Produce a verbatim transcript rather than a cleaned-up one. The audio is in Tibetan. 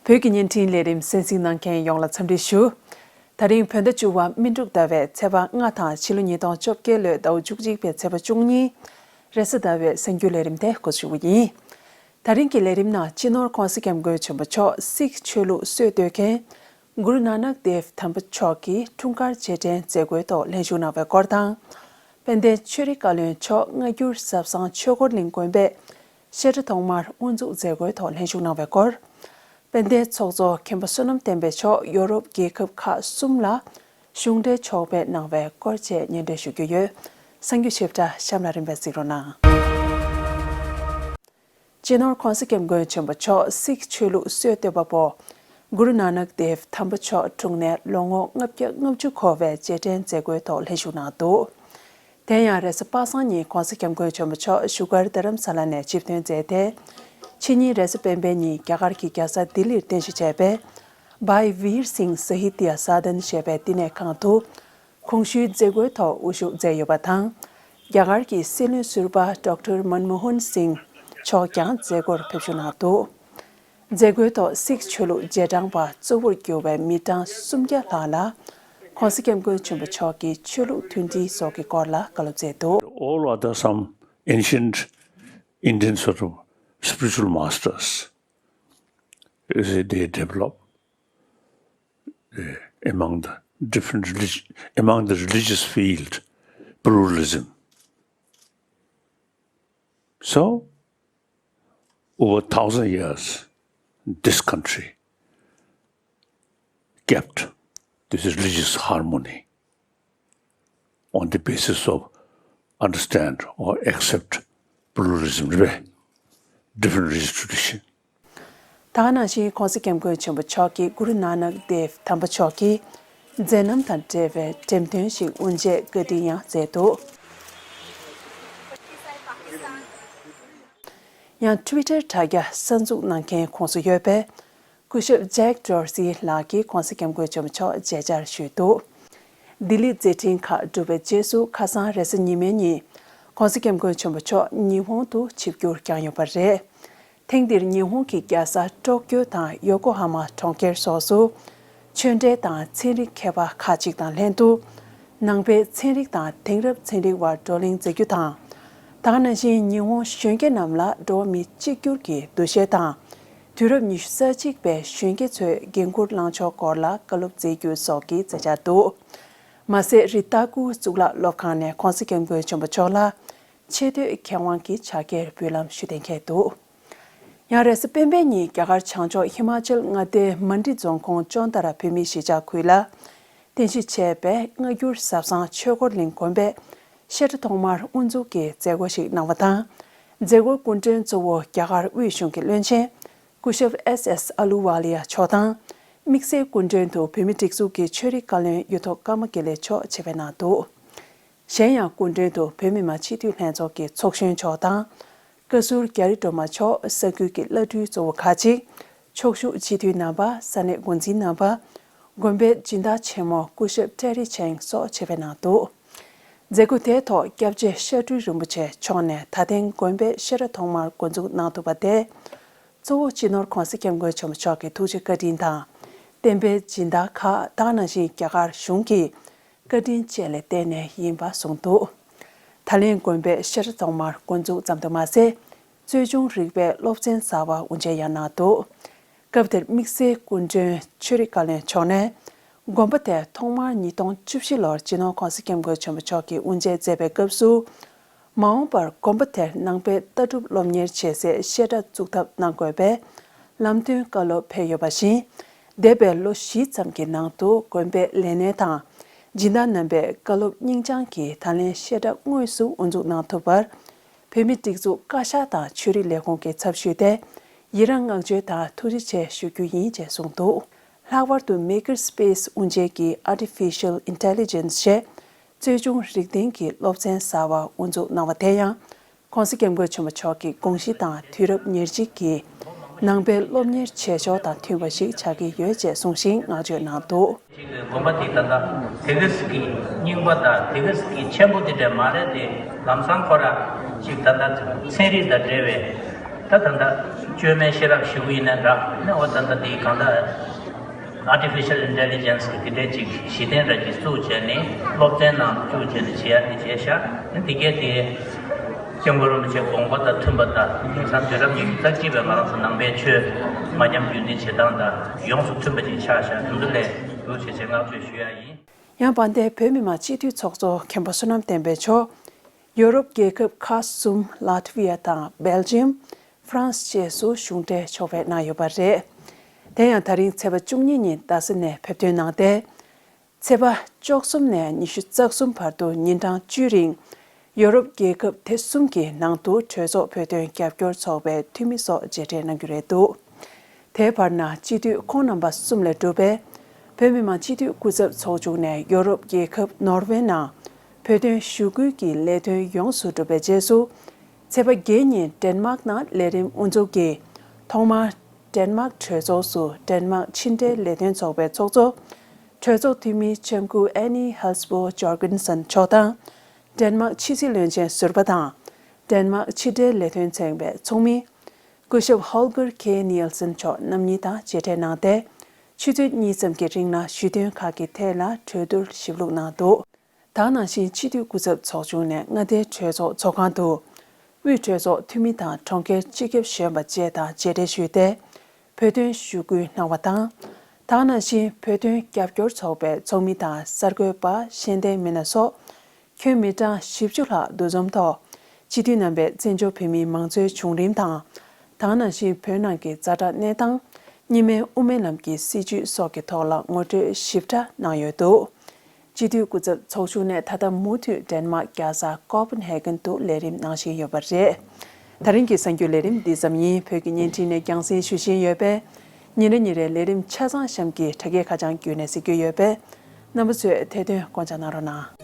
བོད་ཀྱི་བརྙན་འཕྲིན་ལས་རིམ་གསན་གཟིགས་གནང་མཁན་ཡོངས་ལ་འཚམས་འདྲི་ཞུ། ད་རིང་བོད་ཟླ་བཅུ་བ་སྨིན་དྲུག་ཟླ་བའི་ཚེས་པ་ལྔ་དང་ཕྱི་ལོ་ཉིས་སྟོང་བཅོ་བརྒྱད་ལོའི་ཟླ་བ་བཅུ་གཅིག་པའི་ཚེས་པ་བཅུ་གཉིས། རེས་གཟའ་ཟླ་བའི་གསར་འགྱུར་ལས་རིམ་དེ་འགོ་ཞུ་བ་ཡིན། ད་རིང་གི་ལས་རིམ་ནང་སྤྱི་ནོར་༧གོང་ས་༧སྐྱབས་མགོན་ཆེན་པོ་མཆོག་སིག་ཆོས་ལུགས་སྲོལ་གཏོད་མཁན་གུ་རུ་ནཱ་ནག་དེབ་དམ་པ་མཆོག་གི་འཁྲུངས་སྐར་རྗེས་དྲན་མཛད་སྒོའི་ཐོག་ལྷན་ཞུགས་གནང་བའི་སྐོར་དང་། དཔལ་ལྡན་ཆོས་རིག་བཀའ་བློན་མཆོག་སྔ་འགྱུར་ཟབ་གསང་ཆོས་འཁོར་གླིང་དགོན་པའི་བཤད་གྲྭ་ཐོག་མར་དབུ་འཛུགས་མཛད་སྒོའི་ཐོག་ལྷན་ཞུགས་གནང་བའི་སྐོར། དཔལ་ལྡན་ཚོགས་གཙོ་མཁན་པོ་བསོད་ནམས་བསྟན་འཕེལ་མཆོག་ཡོ་རོབ་རྒྱལ་ཁབ་ཁག་གསུམ་ལ་གཞུང་འབྲེལ་ཕྱོགས་ཕེབས་གནང་བའི་སྐོར་བཅས་སྙན་སྒྲོན་ཞུ་རྒྱུ་ཡོད། གསར་འགྱུར་ཞིབ་ཕྲ་གཤམ་ལ་རིམ་པས་གཟིགས་རོགས་གནང་། སྤྱི་ནོར་༧གོང་ས་༧སྐྱབས་མགོན་ཆེན་པོ་མཆོག་སིག་ཆོས་ལུགས་སྲོལ་གཏོད་པ་པོ་གུ་རུ་ནཱ་ནག་དེབ་དམ་པ་མཆོག་འཁྲུངས་ནས་ལོ་ངོ་ལྔ་བརྒྱ་ལྔ་བཅུ་འཁོར་བའི་རྗེས་དྲན་མཛད་སྒོའི་ཐོག་ལྷན་ཞུགས་གནང་འདུག་དེ་ཡང་རེས་གཟའ་པ་སངས་ཉིན་༧གོང་ས་༧སྐྱབས་མགོན་ཆེན་པོ་མཆོག་བཞུགས་སྒར་རྡ་རམ་ས་ལ་ནས་ཆིབས་ཐོན་མཛད་དེ། ཕྱི་ཉིན་རེས་གཟའ་སྤེན་པའི་ཉིན་རྒྱ་གར་གྱི་རྒྱལ་ས་ལྡི་ལིར་རྟེན་གཞི་བྱས་པའི་Bhai Veer Singh Sahitya Sadan ཞེས་པའི་བསྟི་གནས་ཁང་དུ། གོང་ཞུས་མཛད་སྒོའི་ཐོག་དབུ་བཞུགས་མཛད་ཡོད་པ་དང་། རྒྱ་གར་གྱི་སྲིད་བློན་ཟུར་པ་ཌོག་ཊར་མན་མོ་ཧན་སིང་མཆོག་ཀྱང་མཛད་སྒོར་ཕེབས་བསུ་གནང་འདུག་མཛད་སྒོའི་ཐོག་སིག་ཆོས་ལུགས་རྗེས་འབྲང་པ་གཙོ་བོར་གྱུར་བའི་མི་གྲངས་སུམ་བརྒྱ་ལྷག་ལ་༧གོང་ས་༧སྐྱབས་མགོན་ཆེན་པོ་མཆོག་གི་ཆོས་ལུགས་མཐུན་སྒྲིལ་སོགས་ཀྱི་སྐོར་ལ་བཀའ་སློབ་སྩལ་འདུག All other some ancient Indian sort of spiritual masters, you see, they develop uh, among the different relig- among the religious field, pluralism. So, over thousand years, this country kept this religious harmony on the basis of understand or accept pluralism, རེད་པས། Different religious tradition. ད་ག་ནང་བཞིན་༧གོང་ས་༧སྐྱབས་མགོན་ཆེན་པོ་མཆོག་གིས་གུ་རུ་ནཱ་ནག་དེབ་དམ་པ་མཆོག་གི་མཛད་རྣམ་དང་འབྲེལ་བའི་འགྲེམས་སྟོན་ཞིག་དབུ་འབྱེད་བཀའ་དྲིན་ཡང་མཛད་འདུག་ཡང་Twitter་དྲ་རྒྱ་གསར་འཛུགས་གནང་མཁན་ཁོངས་སུ་ཡོད་པའི་སྐུ་ཞབས་ཇེག་ཌོར་སི་ལགས་ཀྱིས་༧གོང་ས་༧སྐྱབས་མགོན་ཆེན་པོ་མཆོག་མཇལ་བཅར་ཞུས་འདུག་ལྡི་ལི་མཛད་འཕྲིན་ཁག་གྲུབ་པའི་རྗེས་སུ་ཁ་སང་རེས་གཟའ་ཉི་མའི་ཉིན་༧གོང་ས་༧སྐྱབས་མགོན་ཆེན་པོ་མཆོག་ཉི་ཧོང་དུ་ཆིབས་བསྒྱུར་བསྐྱངས་ཡོད་པ་རེད། ཐེངས་འདིར་ཉི་ཧོང་གི་རྒྱལ་ས་ཀྲོ་ཀྱོ་དང་ཡོ་ཀོ་ཧ་མ་གྲོང་ཁྱེར་སོགས་སུ་ཆོས་འབྲེལ་དང་ཚན་རིག་མཁས་པ་ཁག་ཅིག་དང་ལྷན་དུ། ནང་པའི་ཚན་རིག་དང་དེང་རབས་ཚན་རིག་དབར་བགྲོ་གླེང་མཛད་རྒྱུ་དང་། ད་ག་ནང་བཞིན་ཉི་ཧོང་གཞོན་སྐྱེས་རྣམས་ལ་འགྲོ་བ་མི་གཅིག་གྱུར་གྱི་འདུ་ཤེས་དང་། དུས་རབས་ཉི་ཤུ་རྩ་གཅིག་པའི་གཞོན་སྐྱེས་ཚོས་འགན་འཁུར་བླང་ཕྱོགས་སྐོར་ལ་བཀའ་སློབ་སྩལ་རྒྱུ་སོགས་ཀྱི་མཛད་འཆར་འདུག་མ་ཟད་རི་ཏཱ་ཀུ་གཙུག་ལག་སློབ་ཁང་ནས་༧གོང་ས་༧སྐྱབས་མགོན་ཆེན་པོ་མཆོག་ལ་ཆེས་མཐོའི་མཁས་དབང་གི་ཕྱག་འཁྱེར་འབུལ་ལམ་ཞུ་གཏན་འཁེལ་འདུག་ཡང་རེས་གཟའ་སྤེན་པའི་ཉིན་རྒྱ་གར་བྱང་ཕྱོགས་ཧི་མ་ཅལ་མངའ་སྡེའི་མན་ཌི་རྫོང་ཁོངས་ཅོན་ཏ་ར་བོད་མིའི་གཞིས་ཆགས་ཁུལ་ལ་རྟེན་གཞི་བྱས་པའི་སྔ་འགྱུར་ཟབ་གསང་ཆོས་འཁོར་གླིང་དགོན་པའི་བཤད་གྲྭ་ཐོག་མར་དབུ་འཛུགས་ཀྱི་མཛད་སྒོ་ཞིག་གནང་བ་དང་། མཛད་སྒོའི་སྐུ་མགྲོན་གཙོ་བོ་རྒྱ་གར་དབུས་གཞུང་གི་བློན་ཆེན་སྐུ་ཞབས་ཨེས་ཨེས་ཨ་ལུ་ཝཱ་ལི་ཡ་མཆོག་དང་། དམིགས་བསལ་སྐུ་མགྲོན་དུ་བོད་མིའི་སྒྲིག་འཛུགས་ཀྱི་ཆོས་རིག་བཀའ་བློན་གཡུ་ཐོག་ཀརྨ་དགེ་ལེགས་མཆོག་ཆེད་ཕེབས་གནང་འདུག་གཞན་ཡང་སྐུ་མགྲོན་དུ་བོད་མི་མང་སྤྱི་འཐུས་ལྷན་ཚོགས་ཀྱི་ཚོགས་གཞོན་མཆོག་དང་། བཀའ་ཟུར་རྒྱ་རི་སྒྲོལ་མ་མཆོག་ས་ཁུལ་གྱི་བླ་སྤྲུལ་གཙོ་བོ་ཁག་ཅིག་ཕྱོགས་བཞུགས་སྤྱི་འཐུས་རྣམ་པ། ས་གནས་འགོ་འཛིན་རྣམ་པ། དགོན་པའི་སྦྱིན་བདག་ཆེན་མོ་སྐུ་ཞབས་ཏྲེ་རི་ཆེང་སོགས་ཆེད་ཕེབས་གནང་འདུག་མཛད་སྒོ་དེའི་ཐོག་སྐྱབས་རྗེ་བཤད་སྤྲུལ་རིན་པོ་ཆེ་མཆོག་ནས་ད་ཐེངས་དགོན་པའི་བཤད་གྲྭ་ཐོག་མར་འགོ་འཛུགས་གནང་ཐུབ་པ་དེ། གཙོ་བོ་སྤྱི་ནོར་༧གོང་ས་༧སྐྱབས་མགོན་ཆེན་པོ་མཆོག་གི་ཐུགས་རྗེ་བཀའ་དྲིན་དང་། བསྟན་པའི་སྦྱིན་བདག་ཁག་དང་ནང་བཞིན་རྒྱ་གར་གཞུང་གི་བཀའ་དྲིན་བཅས་ལ་བརྟེན་ནས་ཡིན་པ་གསུངས་འདུག་ད་ལན་དགོན་པའི་བཤད་གྲྭ་ཐོག་མར་འགོ་འཛུགས་ཙམ་དུ་མ་ཟད། རྩོད་འབྱུང་རིག་པའི་སློབ་ཚན་གསར་པ་དབུ་འབྱེད་ཡང་གནང་འདུག་སྐབས་དེར་དམིགས་བསལ་སྐུ་མགྲོན་ཆོས་རིག་བཀའ་བློན་མཆོག་ནས། དགོན་པ་དེ་ཐོག་མར་ཉིས་སྟོང་བཅུ་བཞི་ལོར་སྤྱི་ནོར་༧གོང་ས་༧སྐྱབས་མགོན་ཆེན་པོ་མཆོག་གིས་དབུ་འབྱེད་མཛད་པའི་སྐབས་སུ། མ་འོངས་པར་དགོན་པ་དེར་ནང་པའི་ལྟ་གྲུབ་སློབ་གཉེར་བྱེད་སའི་བཤད་གྲྭ་བཙུགས་ཐབས་གནང་དགོས་པའི་ལམ་སྟོན་བཀའ་སློབ་ཕེབས་ཡོད་པ་བཞིན། འདས་པའི་ལོ་བཞི་ཙམ་གྱི་ནང་དུ་དགོན་པའི་ལས་སྣེ་དང་། སྦྱིན་བདག་རྣམ་པས་བཀའ་སློབ་སྙིང་བཅངས་ཀྱིས་ད་ལན་བཤད་གྲྭ་དངོས་སུ་དབུ་འཛུགས་གནང་ཐུབ་པར། བོད་མིའི་སྒྲིག་འཛུགས་བཀའ་ཤག་དང་ཆོས་རིག་ལས་ཁུངས་ཀྱི་ཚབ་ཞུས་ཏེ། ཡི་རངས་བསྔགས་བརྗོད་དང་ཐུགས་རྗེ་ཆེ་ཞུ་རྒྱུ་ཡིན་ཅེས་གསུངས་འདུག་ལྷག་པར་དུ་Maker Space དབུ་འབྱེད་ཀྱིས་Artificial Intelligence ཞེས་རྩོད་འབྱུང་རིག་ལྡན་གྱི་སློབ་ཚན་གསར་བ་དབུ་འཛུགས་གནང་བ་དེ་ཡང་། ༸གོང་ས་༸སྐྱབས་མགོན་ཆེན་པོ་མཆོག་གི་དགོངས་གཞི་དང་དུས་རབས་ཉེར་གཅིག་གི་ནང་པའི་སློབ་གཉེར་བྱེད་ཕྱོགས་དང་མཐུན་པ་ཞིག་ཆགས་ཀྱི་ཡོད་ཅེས་གསུངས་ཤིང་བསྔགས་བརྗོད་གནང་འདུག་ཅིག་དགོན་པ་དེ་ད་ལྟ་དེ་ག་ཟིག་གི་རྙིང་པ་དང་དེ་ག་ཟིག་གི་ཆེན་པོ་དེ་འདྲ་མ་རེད་དེ། ལམ་སང་ཁོ་ར་ཅིག་ད་ལྟ་ཚན་རིག་དང་འབྲེལ་བའི་ ད་ད་ལྟ་བཅོས་མའི་ཤེས་རབ་ཞུ་གི་ཡིན་ན་འདྲ། ནི་འོ་ད་ལྟ་དེ་གང་ལྟར་Artificial Intelligence་གི་དེ་འདྲའི་ཅིག་གཞི་རྟེན་འདྲ་ཅིག་བཙུགས་བྱས་ནས་སློབ་ཚན་ནང་བཅུག་བྱས་ནས་བྱེད་ཡ་དེ་བྱས་ཤག་ནི་དེ་གས་དེ་སྐྱབས་མགོན་རིན་པོ་ཆེའི་དགོངས་པ་དང་མཐུན་པ་དང་དེང་སང་དུས་རབས་ཉི་ཤུ་རྩ་གཅིག་པའི་ང་རང་ཚོ་ནང་པའི་ཆོས་མ་ཉམས་རྒྱུན་འཛིན་བྱེད་སྟངས་དང་ཡོངས་སུ་མཐུན་པ་ཅིག་ཆགས་ཤག་དེ་ཚོ་ལས་འགུལ་བྱེད་ཆེད་བསྔགས་བརྗོད་ཞུ་ཡ་ཡིན། ཡང་བན་དེ་བོད་མི་མང་སྤྱི་འཐུས་ཚོགས་གཙོ་མཁན་པོ་བསོད་ནམས་བསྟན་འཕེལ་མཆོག་ཡོ་རོབ་རྒྱལ་ཁབ་ཁག་གསུམ་ལ་ཏི་ཝི་ཡ་དང་སྦེལ་ཇི་ཡམ། ཧྥ་རན་སི་བཅས་སུ་གཞུང་འབྲེལ་ཕྱོགས་ཕེབས་གནང་ཡོད་པ་རེད། དེ་ཡང་ད་རིང་ཚེས་པ་བཅུ་གཉིས་ཉིན་རྡ་ས་ནས་ཕེབས་ཐོན་གནང་སྟེ། ཚེས་པ་བཅུ་གསུམ་ནས་ཉི་ཤུ་རྩ་གསུམ་བར་དུ་ཉིན་གྲངས་བཅུའི་རིང་། ཡོ་རོབ་རྒྱལ་ཁབ་དེ་གསུམ་གྱི་ནང་དུ་གྲོས་ཚོགས་བོད་དོན་རྒྱབ་སྐྱོར་ཚོགས་པའི་འཐུས་མི་སོགས་མཇལ་འཕྲད་གནང་རྒྱུ་རེད་འདུག་དེའི་བར་ན་སྤྱི་འཐུས་ཁོང་རྣམ་པ་གསུམ་ལས་གྲུབ་པའི་བོད་མི་མང་སྤྱི་འཐུས་སྐུ་ཚབ་ཚོགས་ཆུང་ནས་ཡོ་རོབ་རྒྱལ་ཁབ་ནོར་ཝེ་ནང་བོད་དོན་ཞུ་སྐུལ་གྱི་ལས་དོན་ཡོངས་སུ་གྲུབ་པའི་རྗེས་སུ། ཚེས་པ་བརྒྱད་ཉིན་ཌེན་མཱག་ནང་ལས་རིམ་དབུ་འཛུགས་ཀྱིས་ཐོག་མར་ཌེན་མཱག་གྲོས་ཚོགས་སུ་ཌེན་མཱག་ཕྱི་འབྲེལ་ལས་དོན་ཚོགས་པའི་ཚོགས་གཙོ་གྲོས་ཚོགས་འཐུས་མི་ལྕམ་སྐུ་ཨེ་ནི་ཧལ་སྦོ་ཇོར་གིན་སན་མཆོག་དང་། ཌེན་མཱག་ཕྱི་སྲིད་བློན་ཆེན་ཟུར་པ་དང་། ཌེན་མཱག་ཕྱི་འབྲེལ་ལས་དོན་ཚན་པའི་ཚོགས་མི། སྐུ་ཞབས་ཧོལ་གར་ཁེ་ནིལ་སན་མཆོག་རྣམ་གཉིས་དང་མཇལ་འཕྲད་གནང་སྟེ། ཆུ་ཚོད་གཉིས་ཙམ་གྱི་རིང་ལ་ཞུ་དོན་ཁག་གི་ཐད་ལ་གྲོས་བསྡུར་ཞིབ་ལྷུག་གནང་འདུག་ད་ག་ནང་བཞིན་སྤྱི་འཐུས་སྐུ་ཚབ་ཚོགས་ཆུང་ནས་མངའ་སྡེའི་གྲོས་ཚོགས་ཚོགས་ཁང་དུ། དབུས་གྲོས་ཚོགས་འཐུས་མི་དང་གྲོང་ཁྱེར་སྤྱི་ཁྱབ་གཞོན་པ་བཅས་དང་མཇལ་འཕྲད་ཞུས་ཏེ། བོད་དོན་ཞུ་སྐུལ་གནང་བ་དང་། ད་ག་ནང་བཞིན་བོད་དོན་རྒྱབ་སྐྱོར་ཚོགས་པའི་ཚོགས་མི་དང་གསར་འགོད་པ་ཤེས་ལྡན་མི་སྣ་སོགས། ཁྱོན་མི་གྲངས་བཞི་བཅུ་ལྷག་འདུ་འཛོམས་ཐོག་སྤྱི་འཐུས་རྣམ་པས་བཙན་བྱོལ་བོད་མིའི་མང་གཙོའི་བྱུང་རིམ་དང་། ད་ག་ནང་བཞིན་བོད་ནང་གི་ཛ་དྲག་གནས་སྟངས། གཉིས་སྨན་དབུ་མའི་ལམ་གྱི་སྲིད་བྱུས་སོགས་ཀྱི་ཐོག་ལ་ངོ་སྤྲོད་ཞིབ་ཕྲ་གནང་ཡོད་འདུག་སྤྱི་འཐུས་སྐུ་ཚབ་ཚོགས་ཆུང་ནས་ད་ལྟ་མུ་མཐུད་ཌེན་མཱག་རྒྱལ་ས་ཀོ་པན་ཧེ་གན་དུ་ལས་རིམ་གནང་བཞིན་ཡོད་པ་རེད། ད་རིང་གི་གསར་འགྱུར་ལས་རིམ་འདི་ཙམ་ཡིན། བོད་ཀྱི་བརྙན་འཕྲིན་ནས་རྒྱང་སྲིང་ཞུ་བཞིན་ཡོད་པས། ཉིན་རེ་ཉིན་རེ་ལས་རིམ་ཆ་ཚང་གཤམ་གྱི་དྲ་རྒྱའི་ཁ་བྱང་བརྒྱུད་ནས་གཟིགས་རྒྱུ་ཡོད་པས། རྣམ་པ་ཚོས་ཐད་གཏོང་བསྐོ་འཇོག་གནང་རོགས་གནང་།